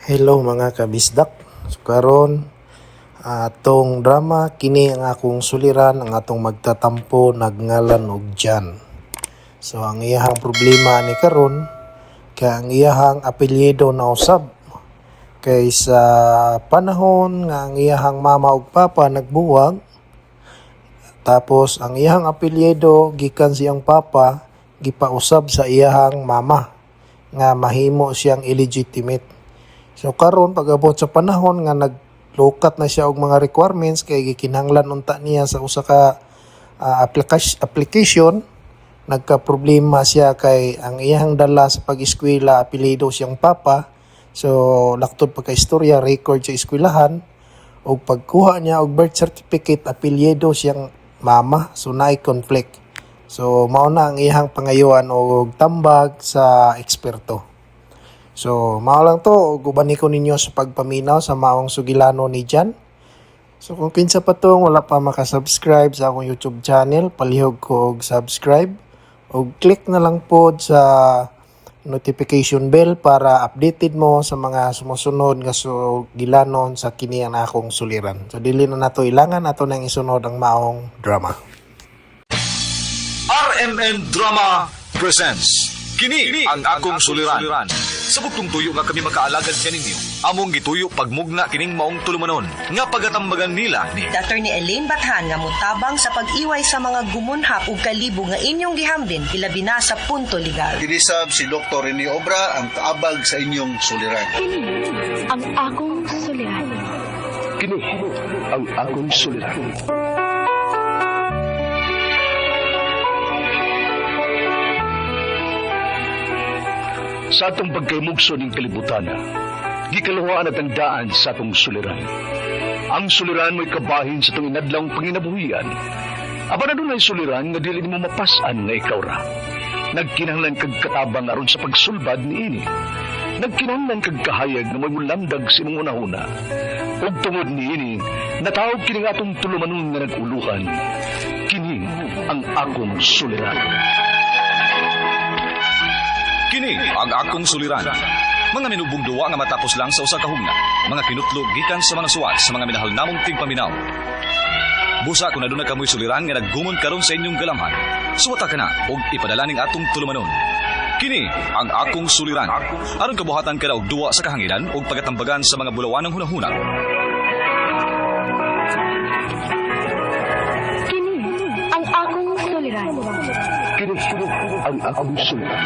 Hello mga kabisdak. So karon atong drama kini ang akong suliran, ang atong magtatampo nagngalan og Jan. So ang iyahang problema ni karon kay ang iyahang apelyido na usab kay sa panahon nga ang iyahang mama ug papa nagbuwag, tapos ang iyahang apelyido gikan siyang papa gipausab sa iyahang mama nga mahimo siyang illegitimate. So karon pag-abot sa panahon nga naglukat na siya og mga requirements kay gikinahanglan unta niya sa usa ka application, nagka-problema siya kay ang iyahang dala sa pag-eskwela apelyido siyang papa. So laktod pagka-istorya record sa eskwelahan og pagkuha niya og birth certificate apelyido siyang mama, so naay conflict. So mao na ang iyahang pangayuan og tambag sa eksperto. So, mao lang to, ug uban ko ninyo sa pagpaminaw sa maong sugilano ni Jan. So, kung kinsa pa tong wala pa makasubscribe sa akong YouTube channel, palihog ko og subscribe og click na lang pod sa notification bell para updated mo sa mga sumusunod nga sugilanon sa kini ang akong suliran. So, dili na nato ilangan, ato nang isunod ang maong drama. RMN Drama presents Kini ang akong suliran. Sa bugtong tuyo nga kami makaalagad kaninyo, among gituyo pagmugna kining maong tulumanon nga pagatambagan nila ni Attorney Elaine Bathan nga motabang sa pag-iway sa mga gumunhap ug kalibo nga inyong gihambin ilabi na sa punto legal. Kinisab si Dr. Rene Obra ang kaabag sa inyong suliran. Kini ang akong suliran. Kini ang akong suliran. Sa atong pagkaymugso ning kalibutan, gikaluhaan at ang daan sa atong suliran. Ang suliran mo'y kabahin sa atong inadlawng panginabuhian. Apan adunay suliran nga dili nimo mapas-an nga ikaw ra. Nagkinahanglan kag katabang aron sa pagsulbad niini. Nagkinahanglan kag kahayag nga mo'y mulamdag sa imong hunahuna. Ug tungod niini, natawag kini nga atong tulumanon nga nag-uluhan. Kini ang akong suliran. Kini ang akong suliran. Mga minubong duwa nga matapos lang sa usa ka hugna, mga kinutlo gikan sa mga suwat sa mga minahal namong tigpaminaw. Busa kung aduna kamoy suliran nga naggumon karon sa inyong galamhan, suwata ka na og ipadala ning atong tulumanon. Kini ang akong suliran. Aron kabuhatan ka na og duwa sa kahanginan og pagatambagan sa mga bulawanang hunahuna. Kini ang akong suliran. Kini ang akong suliran.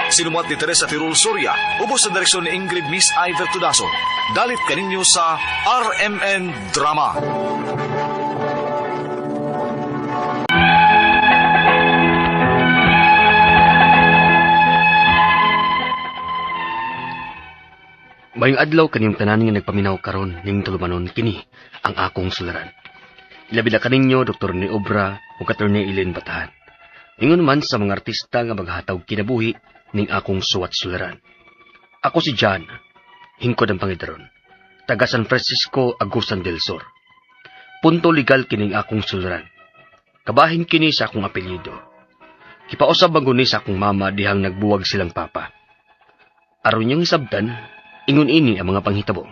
Sinumuat ni Teresa Tirul Soria, ubos sa direksyon ni Ingrid Miss Iver Tudaso. Dalit kaninyo sa RMN Drama. Mayong adlaw kaniyong tanan nga nagpaminaw karon ning tulumanon kini ang akong suliran. Ilabi na kaninyo Dr. ni Obra ug Attorney Elaine Batahan. Ingon man sa mga artista nga maghatag kinabuhi ning akong suwat suliran. Ako si John, hingkod ang pangidaron, taga San Francisco, Agusan del Sur. Punto legal kining akong suliran. Kabahin kini sa akong apelyido. Kipausab ang guni sa akong mama dihang nagbuwag silang papa. Aron niyang isabtan, ingon ini ang mga panghitabo.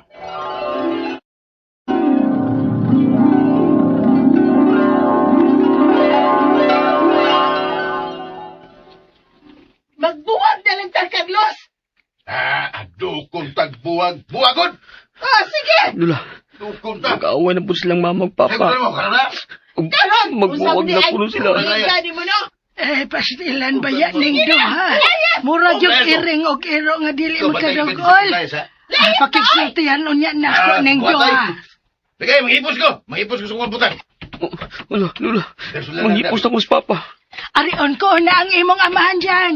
Magbuwag na lang ta, Carlos! Ah, dukong tagbuwag. Buwagon! Ah, sige! Lula, Dukong ta. mag-aaway na po silang mama ug Ay, papa. mo, karon na. Ug Karon, magbuwag na kuno sila. Gani mo, no? Eh, pastilan ba yan ning duha? Mura yung iring og iro nga dili magkadugol. Ah, pakigsultihan unya nako ning duha. Sige, manghipos ko. Manghipos ko sa kong butang. Lula, Lula, manghipos na ko sa papa. Arion ko na ang imong amahan dyan.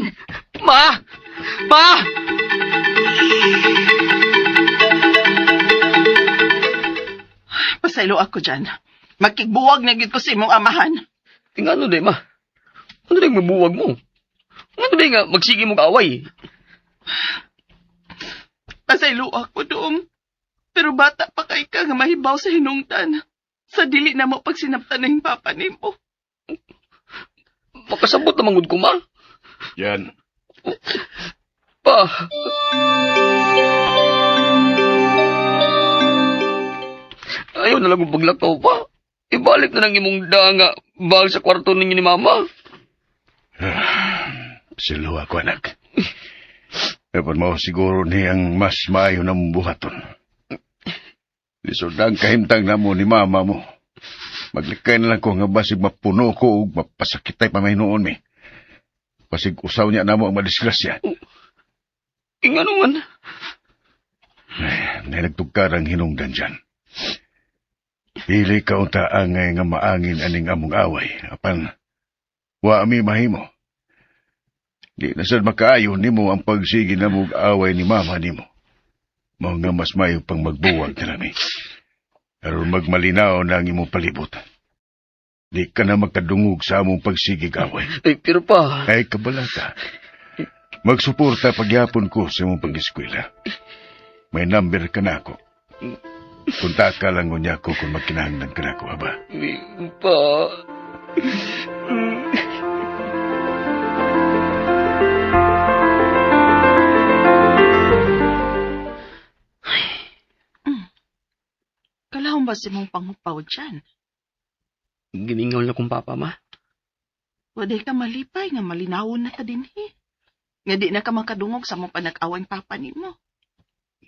Ma! Ma! Pasaylo ako dyan. Magkigbuwag na gid ko sa imong amahan. Tingano di, ma? Ano di mabuwag mo? Ano di nga magsige mo kaaway? Pasaylo ako doong. Pero bata pa kay ka nga mahibaw sa hinungdan. Sa dili na mo pagsinabtan ng papa nimo. Makasabot na mangud ko, ma. Yan. Pa. Ayaw na lang kong paglakaw pa. Ibalik na lang imong daa nga bag sa kwarto ninyo ni Mama. Silo ako, anak. Pero mo siguro niyang mas maayo na mong buhaton. Lisod na ang kahimtang na mo ni mama mo. Maglikay na lang ko nga basig mapuno ko ug mapasakitay pa may noon mi. Basig usaw niya na mo ang madisgrasya. Ingano man. Ay, nagtugkar ang hinungdan dyan. Dili ka unta angay nga maangin aning among away. Apan, wa mi mahimo. Di na sad makaayo nimo ang pagsige na mong away ni mama nimo. Mao nga mas mayo pang magbuwag na nami. Aron magmalinaw na ang imong palibot. Di ka na magkadungog sa among pagsigig away. Ay, pero pa. Ay, kabalaka. Magsuporta pagyapon ko sa imong pag-eskwela. May number ka na ako. Punta ka lang unya ko kung magkinahanglan ka na ako, aba. Pa. Kalahon ba si mong panghupaw dyan? Gimingaw na kong papa, ma. Waday ka malipay nga malinawon na ta dinhi. Nga di na ka makadungog sa mong panag-awang papa nimo.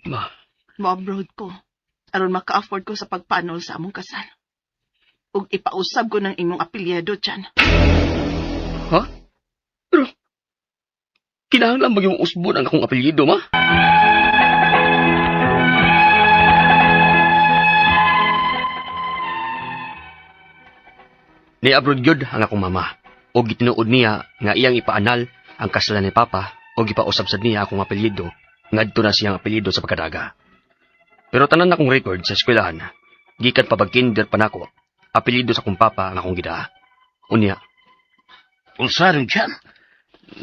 Ma, Mo-abroad ko. Aron maka-afford ko sa pagpanol sa among kasal. Ug ipausab ko ng imong apelyido dyan. Ha? Pero, kinahanglan ba yung usbon ang akong apelyido, ma? Ni-abroad gyud ang akong mama. O gitinuod niya nga iyang ipaanal ang kasalan ni Papa o gipausab sad niya akong apelyido ngadto na siyang apelyido sa pagkadaga. Pero tanan akong record sa eskwelahan, gikan pa kinder pa nako, apelyido sa akong papa ang akong gidaa. Unya, Unsa rin dyan?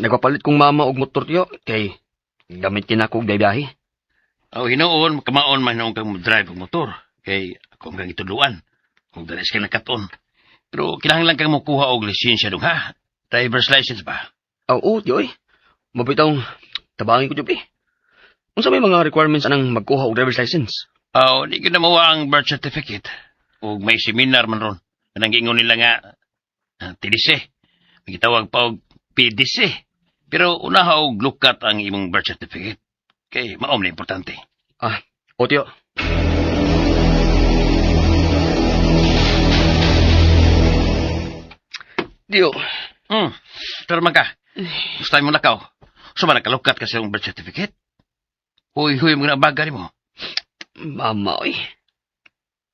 Nagpapalit kong mama og motor tiyo kay gamit kinako og biyahe. Aw hinuon, kamaon man hinuon kang drive og motor. Kay ako ang kang ituluan. Kung dalis ka nagkaton. Pero kinahanglan kang mokuha og lisensya dong ha? Driver's license ba? Aw, oo, tiyo eh. Mabitong tabangin ko tiyo eh. Unsa may mga requirements anang magkuha og driver's license? Aw, di gyud na mawa ang birth certificate. Ug may seminar man ron. Kanang giingon nila nga TDC. May gitawag pa og PDC. Pero unaha og lukat ang imong birth certificate. Kay maom na importante. Ah, o tiyo. Tiyo. Pero man ka. Gusto mo lakaw. So ba nakalukat ka sa imong birth certificate? Huy-huy mo na baga nimo. Mama, oy.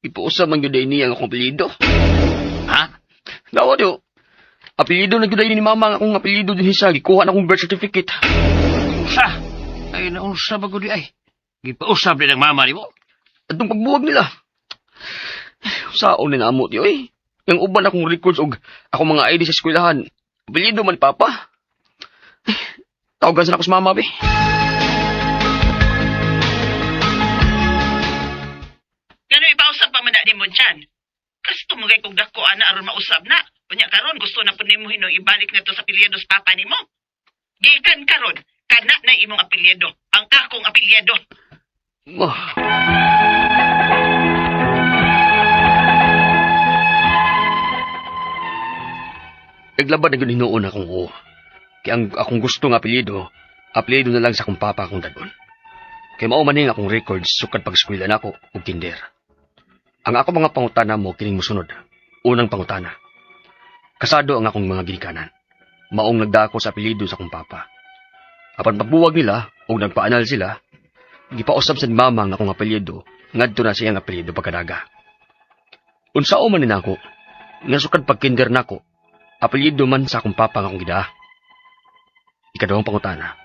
Ipausap man gyud niya ang akong apelyido. Ha? Dawa tiyo. Apelyido na gyud ni mama ang akong apelyido din siya. Gikuha na akong birth certificate. Unsa? Ay, naunsa ba gud ay? Gipausap din ang mama nimo. Atong pagbuwag nila. Saon ni namo tiyo eh. Ang uban akong records og akong mga ID sa eskwelahan. Apelyido man papa. Ay, tawagan sa ako sa mama be. Ngano ipausab pa man na nimo dyan? Kasto mo kay kog dako ana aron mausab na. Unya karon gusto na pud nimo hinong ibalik na to sa apelyido sa papa nimo. Gikan karon kana na imong apelyido, ang akong apelyido. Ma. Naglabad na gyud hinuon akong oo. Kay ang akong gusto nga apelyido, apelyido na lang sa akong papa akong dadon. Kay mao man ning akong records sukad pag-eskwela nako ug kinder. Ang ako mga pangutana mo kining mosunod. Unang pangutana. Kasado ang akong mga ginikanan. Maong nagdako sa apelyido sa akong papa. Apan pagbuwag nila ug nagpaanal sila, gipausab sa mama ang akong apelyido ngadto na siyang apelyido pagkadaga. Unsao man ni nako, nga sukad pagkinder nako, apelyido man sa akong papa nga akong gidaa. Ikaduhang pangutana.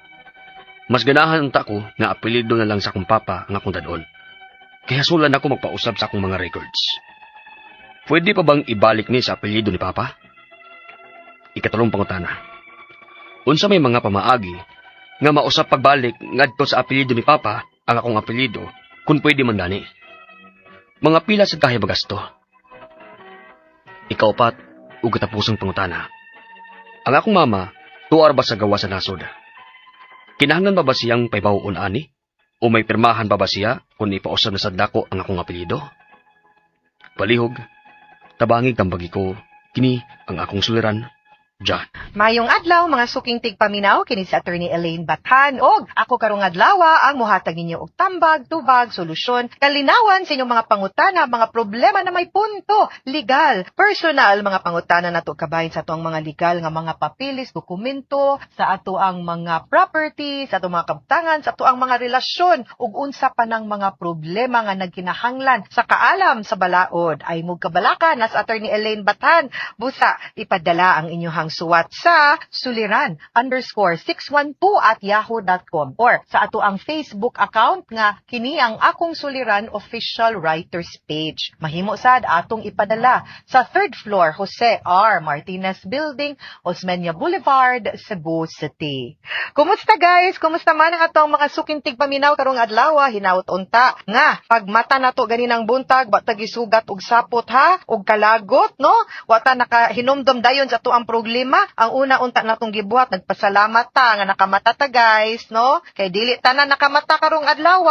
Mas ganahan unta ko nga apelyido na lang sa akong papa ang akong dadon. Kaya sulan ako magpausab sa akong mga records. Pwede pa bang ibalik ni sa apelyido ni papa? Ikatulong pangutana. Unsa may mga pamaagi nga mausap pagbalik ngadto sa apelyido ni papa ang akong apelyido kung pwede man gani. Mga pila sa kahay bagasto. Ikaupat ug katapusang pangutana. Ang akong mama tuar ba sa gawa sa nasod? Kinahanglan ba ba siyang pahibaw-on ani? O may pirmahan ba ba siya kung ipausab na sa dako ang akong apelyido? Palihog, tabangi tambagi ko, kini ang akong suliran, John. Mayong adlaw, mga suking tigpaminaw, kini si Attorney Elaine Bathan og ako karong adlaw ang mohatag ninyo og tambag, tubag, solusyon, kalinawan sa inyong mga pangutana, mga problema na may punto, legal, personal, mga pangutana nato kabahin sa atoang mga legal nga mga papeles, dokumento, sa ato ang mga property, sa atong mga kabtangan, sa ato ang mga relasyon ug unsa pa nang mga problema nga nagkinahanglan sa kaalam sa balaod. Ay mug kabalaka nas Attorney Elaine Bathan, busa ipadala ang inyong suwat sa suliran_612@yahoo.com or sa ato ang Facebook account nga kini ang Akong Suliran Official Writers Page. Mahimo sad atong ipadala sa third floor, Jose R. Martinez Building, Osmeña Boulevard, Cebu City. Kumusta, guys? Kumusta man ang atong mga suking tigpaminaw karong adlaw? Hinaut unta nga pagmata nato ganinang buntag wa ta gisugat og sapot ha, og kalagot, no? Wa ta nakahinumdom dayon sa ato ang problema. Ang una unta natong gibuhat, nagpasalamat ta nga nakamata ta, guys, no? Kay dili tanan nakamata karong adlaw.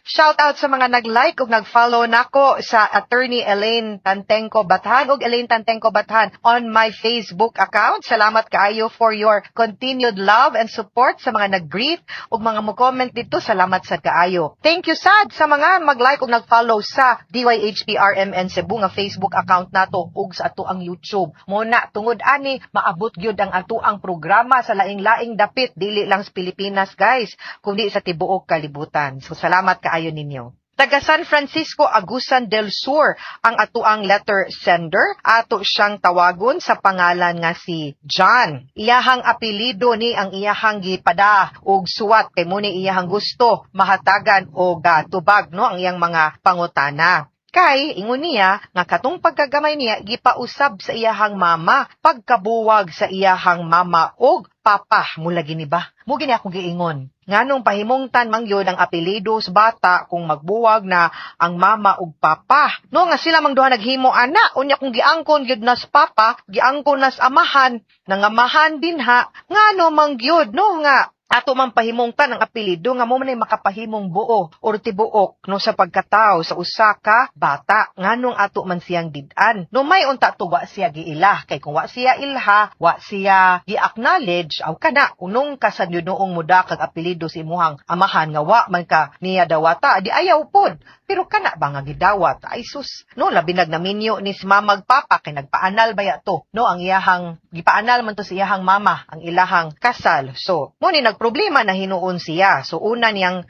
Shout out sa mga nag-like ug nag-follow nako sa Attorney Elaine Tantengco Bathan ug Elaine Tantengco Bathan on my Facebook account. Salamat kaayo for your continued love and support sa mga nag-greet ug mga mo-comment dito. Salamat sad kaayo. Thank you sad sa mga mag-like ug nag-follow sa DYHPRMN Cebu nga Facebook account nato ug sa ato ang YouTube. Muna tungod ani maabot gyud ang ato ang programa sa laing-laing dapit, dili lang sa Pilipinas, guys, kundi sa tibuok kalibutan. So salamat kaayo ninyo. Taga San Francisco, Agusan del Sur ang atuang letter sender. Ato siyang tawagon sa pangalan nga si John. Iyahang apelyido ni ang iyahang gipada og suwat kay mo ni iyahang gusto mahatagan og tubag, no, ang iyang mga pangutana. Kay ingon niya nga katong pagkagamay niya gipausab sa iyahang mama pagkabuwag sa iyahang mama og papa. Mula gini ba? Mo gini akong giingon. Nganong pahimungtan man gyud ang apelyido sa bata kung magbuwag na ang mama ug papa? No, nga sila mang duha naghimo ana, unya kung giangkon gyud nas papa, giangkon nas amahan, nangamahan din ha, ngano man gyud, no, nga ato man pahimungtan ang apelyido nga mo man ay makapahimong buo or tibuok, no, sa pagkatao sa usa ka bata? Nganong ato man siyang did-an, no? May unta to wa siya giila, kay kung wa siya ilha, wa siya gi-acknowledge, aw kana unong ka sa noong muda kag apelyido sa imuhang amahan nga wa man ka niya dawata, di ayaw pod. Pero kana ba nga gidawat, ay sus, no, labi nag naminyo ni si mama ug papa kay nagpaanal baya to, no, ang iyahang gipaanal man to sa iyahang mama ang ilahang kasal. So mo ni nagproblema na hinuon siya. So una niyang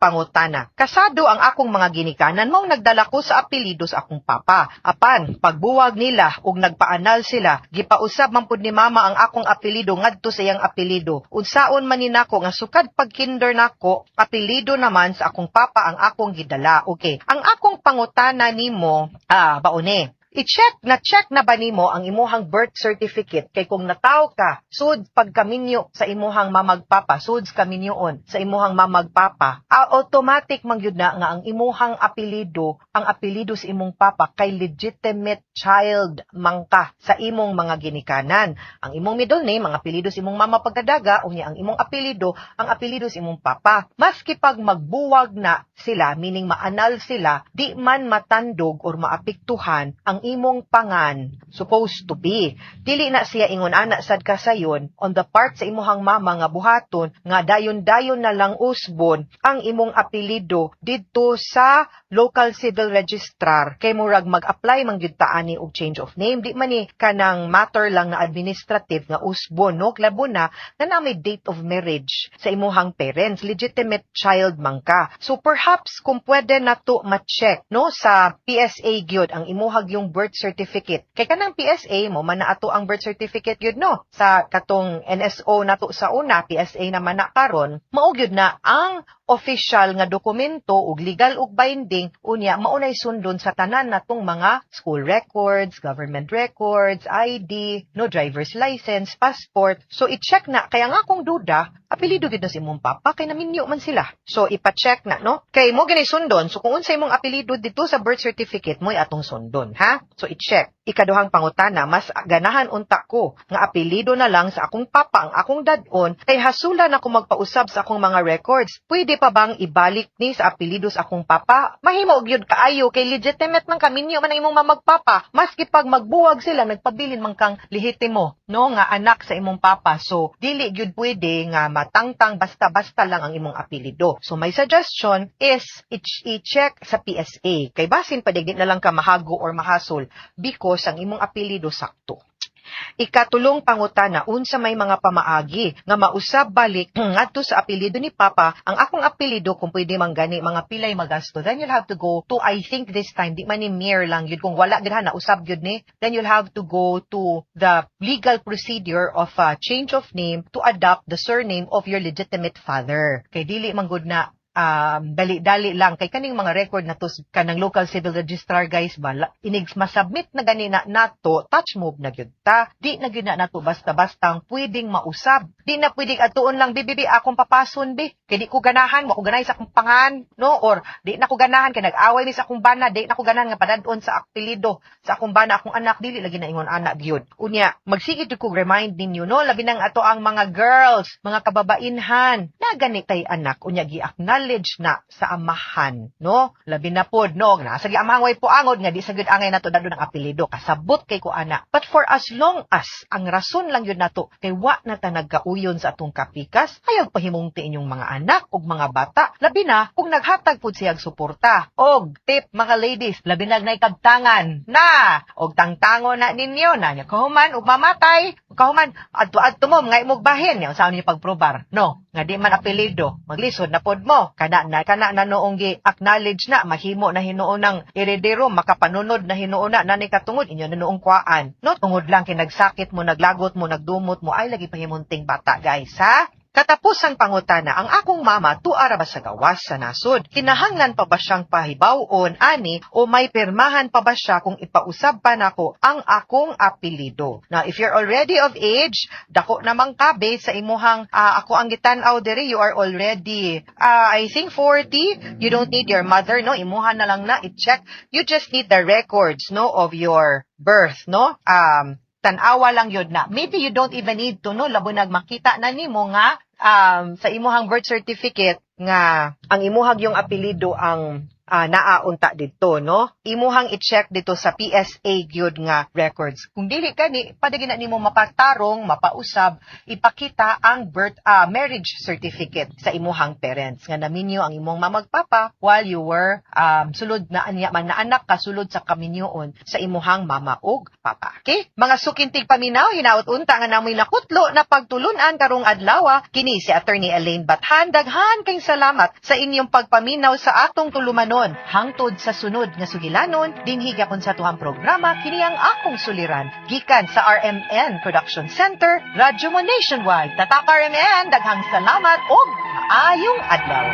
pangutana: Kasado ang akong mga ginikanan, maong nagdala ko sa apelyido sa akong papa. Apan pagbuwag nila ug nagpaanal sila, gipausab man pud ni mama ang akong apelyido ngadto sa iyang apelyido. Unsaon man ni nako nga sukad pag kinder nako, apelyido naman sa akong papa ang akong gidala? Okay, ang akong pangutana nimo baone. I-check na check na ba nimo ang imuhang birth certificate? Kay kung nataw ka sud pagkaminyo sa imuhang mamagpapa, sud kaminyoon sa imuhang mamagpapa, automatic man gyud na nga ang imuhang apelyido ang apelyido sa imong papa kay legitimate child man ka sa imong mga ginikanan. Ang imong middle name ang apelyido sa imong mama pagkadaga, unya ang imong apelyido ang apelyido sa imong papa. Maski pag magbuwag na sila, meaning maanal sila, di man matandog or maapektuhan ang imong pangan, supposed to be. Dili na siya ingon ana sad kasayon on the part sa imuhang mama nga buhaton nga dayon-dayon na lang usbon ang imong apelyido didto sa local civil registrar kay murag mag-apply man gyud ta ani og change of name. Di man ni kanang matter lang na administrative nga usbon, no, labo na nga na may date of marriage sa imuhang parents, legitimate child man ka. So perhaps kung pwede na to ma-check, no, sa PSA gyud ang imuhag yung birth certificate kay kanang PSA mo man na ato ang birth certificate gyud, no, sa katong NSO nato sa una, PSA naman na karon. Mao gyud na ang official nga dokumento ug legal ug binding, unya maunay sundon sa tanan natong mga school records, government records, ID, no, driver's license, passport. So i-check na kaya nga kung duda, apelyido gid na sa imong papa kay naminyo man sila. So ipa-check na, no? Kay mo gani sundon. So kung unsa imong apelyido dito sa birth certificate mo atong sundon, ha? So i-check. Ikaduhang pangutana, mas ganahan unta ko nga apelyido na lang sa akong papa ang akong dad-on kay hasulan ako magpausab sa akong mga records. Pwede pa bang ibalik ni sa apelyido sa akong papa? Mahimo gyud kaayo kay legitimate man kaminyo man ang imong mamagpapa. Maski pag magbuwag sila, nagpabilin man kang lehitimo, no, nga anak sa imong papa. So dili gyud pwede nga matangtang basta-basta lang ang imong apelyido. So my suggestion is i-check sa PSA kay basin pa di na lang ka mahago or mahasol because ang imong apelyido sakto. Ikatulong pangutana, unsa may mga pamaagi nga mausab balik ngadto sa apelyido ni Papa ang akong apelyido kung pwede man gani, mga pilay magasto? Then you'll have to go to, I think this time di man ni mere lang yun, kung wala gid na usab gyud ni, then you'll have to go to the legal procedure of a change of name to adopt the surname of your legitimate father, kay dili man gud na dali-dali lang kay kaning mga record na to kanang local civil registrar, guys, ba, inig masubmit na gani na nato, touch move na gyud ta. Di na gyud na nato basta-basta ang pwedeng mausab. Di na pwedeng atuon lang, "Bibi, akong papason bi kay di ko ganahan, wa ko ganahan sa akong pangan," no, or "Di na ko ganahan kay nag-away mi sa akong bana, di na ko ganahan nga padadon sa apelyido sa akong bana akong anak." Dili lagi na ingon ana gyud. Unya magsige jud ko remind ninyo, no, labi nang ato ang mga girls, mga kababainhan na gani tay anak unya gi-acknowledge na sa amahan, no, labi na pod, no, nasa gi amahan way poangod nga di sa gyud angay nato dadon ang apelyido. Kasabot kay ko ana, but for as long as ang rason lang yun nato kay wa na ta nagkauyon sa atong kapikas, ayaw pahimungti inyong mga anak ug mga bata, labi na kung naghatag pud siyag suporta. Og tip, mga ladies, labi na nay kabtangan na og tangtango na ninyo na nya kahuman ug mamatay, kahuman adto-adto mo mga imong bahin nya, unsaon ninyo pagprobar, no, nga di man apelyido? Maglisod na pod mo. Kana na noong gi acknowledge na, mahimo na hinuon ng eredero, makapanunod na hinuon na nani katungod inyo na noong kuaan, no, tungod lang kay nagsakit mo, naglagot mo, nagdumot mo. Ay lagi pahimunting bata, guys, ha. Katapusang pangutana, ang akong mama tuara ba sa gawas sa nasod? Kinahanglan pa ba siyang pahibaw-on ani o may pirmahan pa ba siya kung ipausab pa nako ang akong apelyido? Now, if you're already of age, dako namang ka based sa imuhang ako ang gitan-aw diri, you are already I think 40, you don't need your mother, no? Imuha na lang na i-check. You just need the records, no, of your birth, no? Tan-awa lang yun na. Maybe you don't even need to know, labunag makita na nimo nga sa imuhang birth certificate nga ang imuhag yung apelyido ang naaunta didto, no? Imuhang i-check dito sa PSA gyud nga records. Kung dili kani, padagin na nimo mapatarong, mapausab, ipakita ang birth marriage certificate sa imuhang parents nga naminyo ang imong mamagpapa while you were sulod na anya man na anak ka sulod sa kaminyoon sa imuhang mama ug papa. Okay? Mga suking tigpaminaw, hinaot unta nga namoy nakutlo na pagtulunan karong adlaw. Kini si Attorney Elaine Bathan. Daghan kay salamat sa inyong pagpaminaw sa atong tulumanon. Hangtod sa sunod nga sugilanon, dinhi gyapon sa atuang programa, kini ang akong suliran. Gikan sa RMN Production Center, Radyo Mo Nationwide. Tatak RMN, daghang salamat ug maayong adlaw.